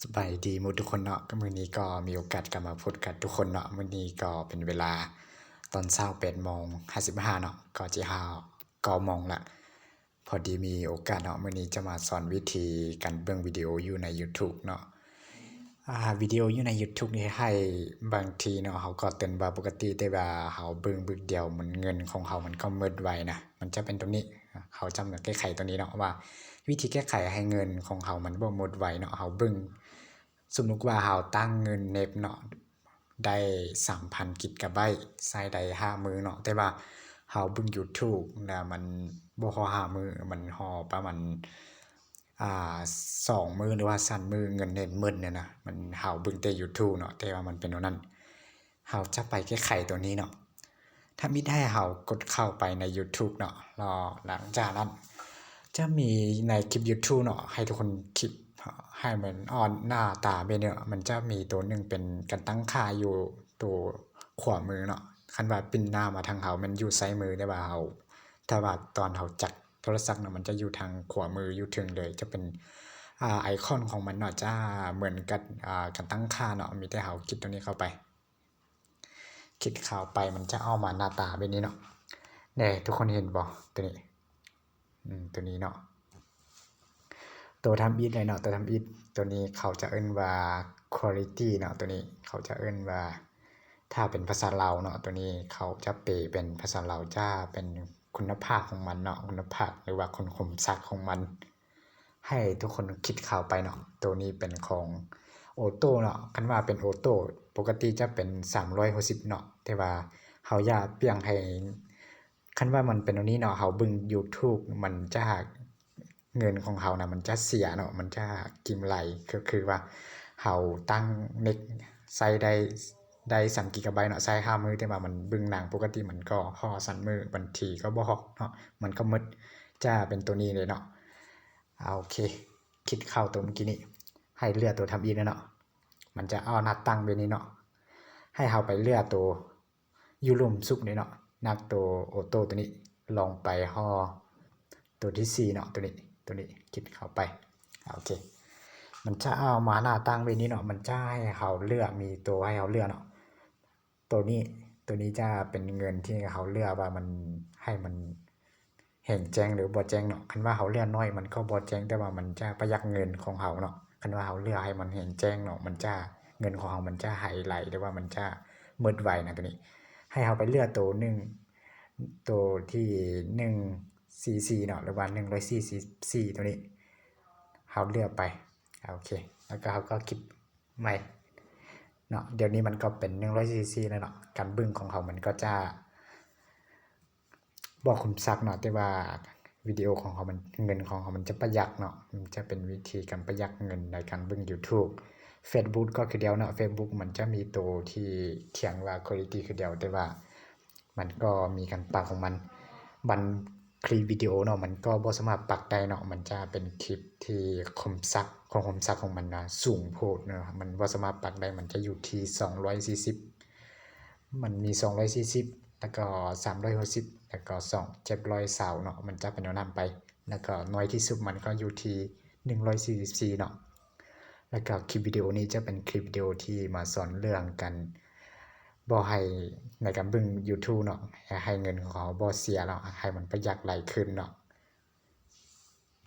ສະບາຍດີໝົດທຸກຄົນເນາະ, ມື້ນີ້ກໍມີໂອກາດກັບມາພົບກັບທຸກຄົນເນາະ. ມື້ນີ້ກໍເປັນເວລາຕອນເຊົ້າແປດໂມງຫ້າສິບຫ້າເນາະ, ກໍຈະຫ້າ ເກົ້າໂມງລະ. ພໍດີມີໂອກາດເນາະ, ມື້ນີ້ຈະມາສອນວິທີການເບິ່ງວິດີໂອຢູ່ໃນ YouTube ເນາະ. ອ່າ ວິດີໂອຢູ່ໃນ YouTube ນີ້ໃຫ້ບາງທີເນາະ, ເຮົາກໍເຕືອນວ່າປົກກະຕິ, ແຕ່ວ່າເຮົາເບິ່ງບຶກດຽວ ມັນ ເງິນຂອງເຮົາມັນກໍໝົດໄວນະ. ມັນຈະເປັນຕົວນີ້, ເຮົາຈະມາແກ້ໄຂຕົວນີ້ເນາະ, ວ່າວິທີແກ້ໄຂໃຫ້ເງິນຂອງເຮົາມັນບໍ່ໝົດໄວເນາະ. ເຮົາເບິ່ງ ສົມມຸດວ່າເຮົາຕັ້ງເງິນເນັດເນາະ ໄດ້ສາມພັນກິກກາໄບ, ໃຊ້ໄດ້ຫ້າມື້ເນາະ, ແຕ່ວ່າເຮົາເບິ່ງ YouTube ນະ ມັນບໍ່ພໍຫ້າມື້, ມັນພໍປະມານ ອ່າ ສອງມື້ ຫຼືວ່າສາມມື້ ເງິນເນັດໝົດນະ. ມັນ ເຮົາເບິ່ງແຕ່ YouTube ເນາະ, ແຕ່ວ່າມັນເປັນແນວນັ້ນ. ເຮົາຈະໄປແກ້ໄຂຕົວນີ້ເນາະ. ທຳອິດໃຫ້ເຮົາກົດເຂົ້າໄປໃນ YouTube ເນາະ, ແລ້ວຫຼັງຈາກນັ້ນຈະມີໃນຄລິບ YouTube ເນາະ, ໃຫ້ທຸກຄົນຄລິກໃຫ້ມັນອອກໜ້າຕາແບບນີ້ເນາະ. ມັນຈະມີຕົວໜຶ່ງເປັນການຕັ້ງຄ່າຢູ່ຕົວຂວາມືເນາະ. ຄັນວ່າປິ່ນໜ້າມາທາງເຮົາ ມັນຢູ່ຊ້າຍມື, ແຕ່ວ່າເຮົາ ຖ້າວ່າຕອນເຮົາຈັບໂທລະສັບເນາະ, ມັນຈະຢູ່ທາງຂວາມື ຢູ່ເທິງເລີຍ, ຈະເປັນ ອ່າ ໄອຄອນຂອງມັນເນາະ, ຈະເໝືອນກັບ ອ່າ ການຕັ້ງຄ່າເນາະ. ມີແຕ່ເຮົາຄລິກຕົວນີ້ເຂົ້າໄປ. ຄລິກເຂົ້າໄປ ມັນຈະອອກມາໜ້າຕາແບບນີ້ເນາະ. ແນ່ ທຸກຄົນເຫັນບໍ່ ຕົວນີ້? ອືມ ຕົວນີ້ເນາະ, ຕົວທຳອິດເລີຍເນາະ, ຕົວທຳອິດ. ຕົວນີ້ເຂົາຈະເອີ້ນວ່າ quality ເນາະ, ຕົວນີ້ເຂົາຈະເອີ້ນວ່າ ຖ້າເປັນພາສາລາວເນາະ, ຕົວນີ້ເຂົາຈະແປເປັນພາສາລາວ ຈະເປັນຄຸນນະພາບຂອງມັນເນາະ, ຄຸນນະພາບ ຫຼືວ່າຄຸນ ຄຸນສົມບັດຂອງມັນ. ໃຫ້ທຸກຄົນຄລິກເຂົ້າໄປເນາະ. ໂຕນີ້ເປັນຂອງໂອໂຕ້ເນາະ, ຄັນວ່າເປັນໂອໂຕ້ປົກກະຕິຈະເປັນສາມຮ້ອຍຫົກສິບເນາະ, ແຕ່ວ່າເຮົາຢາກປ່ຽນໃຫ້ ຄັນວ່າມັນເປັນແນວນີ້ເນາະ, ເຮົາເບິ່ງ YouTube ມັນຈະ ເງິນຂອງເຮົານະ ມັນຈະເສຍເນາະ, ມັນຈະກິນໄຫຼ. ກໍຄືວ່າເຮົາຕັ້ງເນັດໃຊ້ໄດ້ ໄດ້ສາມກິກກາໄບເນາະ, ໃຊ້ຫ້າມື້, ແຕ່ວ່າມັນເບິ່ງໜັງປົກກະຕິມັນກໍພໍສາມມື້, ບາງທີກໍບໍ່ພໍເນາະ, ມັນກໍໝົດ, ຈະເປັນໂຕນີ້ເລີຍເນາະ. ອ່າ ໂອເຄ, ຄລິກເຂົ້າໂຕເມື່ອກີ້ນີ້, ໃຫ້ເລືອກໂຕທຳອິດເນາະ, ມັນຈະອອກໜ້າຕັ້ງແບບນີ້ເນາະ. ໃຫ້ເຮົາໄປເລືອກໂຕຢູ່ລຸ່ມສຸດນີ້ເນາະ, ນັບໂຕໂອໂຕ້ໂຕນີ້ ລົງໄປຮອດໂຕທີສີ່ເນາະ, ໂຕນີ້ ໂຕນີ້ ຄລິກເຂົ້າໄປ. ອ່າ ໂອເຄ, ມັນຈະເອົາມາໜ້າຕັ້ງແບບນີ້ເນາະ, ມັນຈະໃຫ້ເຮົາເລືອກ, ມີໂຕໃຫ້ເຮົາເລືອກເນາະ. ໂຕນີ້ ໂຕນີ້ຈະເປັນເງິນທີ່ເຮົາເລືອກວ່າມັນ ໃຫ້ມັນແຈ້ງແຈ້ງ ຫຼືບໍ່ແຈ້ງເນາະ. ຄັນວ່າເຮົາເລືອກໜ້ອຍ ມັນກໍບໍ່ແຈ້ງ, ແຕ່ວ່າມັນຈະປະຢັດເງິນຂອງເຮົາເນາະ. ຄັນວ່າເຮົາເລືອກໃຫ້ມັນແຈ້ງແຈ້ງເນາະ, ມັນຈະ ເງິນຂອງເຮົາມັນຈະໄຫລ ຫຼືວ່າມັນຈະໝົດໄວນະ. ໂຕນີ້ ໃຫ້ເຮົາໄປເລືອກໂຕໜຶ່ງ ໂຕທີໜຶ່ງສີ່ສີ່ເນາະ ຫຼືວ່າໜຶ່ງຮ້ອຍສີ່ສິບສີ່ ໂຕນີ້ ເຮົາເລືອກໄປ. ໂອເຄ, ແລ້ວກໍເຮົາກໍຄລິກໃໝ່ເນາະ. ດຽວນີ້ມັນກໍເປັນໜຶ່ງຮ້ອຍສີ່ສິບສີ່ແລ້ວເນາະ. ການເບິ່ງຂອງເຮົາມັນກໍຈະບໍ່ຄົມຊັກເນາະ, ແຕ່ວ່າວິດີໂອຂອງເຮົາມັນ ເງິນຂອງເຮົາມັນຈະປະຢັດເນາະ. ມັນຈະເປັນວິທີການປະຢັດເງິນໃນການເບິ່ງ YouTube. Facebook ກໍຄືດຽວເນາະ, Facebook ມັນຈະມີໂຕທີ່ຂຽນວ່າ quality ຄືດຽວ, ແຕ່ວ່າ ມັນກໍມີການປັບຂອງມັນ. ບາງຄລິບວິດີໂອເນາະ ມັນກໍບໍ່ສາມາດປັບໄດ້ເນາະ, ມັນຈະເປັນຄລິບທີ່ຄົມຊັກ ຄວາມຄົມຊັກຂອງມັນນະສູງໂພດເນາະ, ມັນບໍ່ສາມາດປັບໄດ້. ມັນຈະຢູ່ທີ່ສອງຮ້ອຍສີ່ສິບ ມັນມີສອງຮ້ອຍສີ່ສິບ ແລ້ວກໍສາມຮ້ອຍຫົກສິບ ແລ້ວກໍສອງ ເຈັດຮ້ອຍຊາວເນາະ, ມັນຈະເປັນແນວນັ້ນໄປ. ແລ້ວກໍໜ້ອຍທີ່ສຸດມັນກໍຢູ່ທີ່ໜຶ່ງຮ້ອຍສີ່ສິບສີ່ເນາະ. ແລ້ວກໍຄລິບວິດີໂອນີ້ຈະເປັນຄລິບວິດີໂອທີ່ມາສອນເລື່ອງການບໍ່ໃຫ້ ໃນການເບິ່ງ YouTube ເນາະ, ໃຫ້ເງິນຂອງເຮົາບໍ່ເສຍເນາະ, ໃຫ້ມັນປະຢັດຫຼາຍຂຶ້ນເນາະ.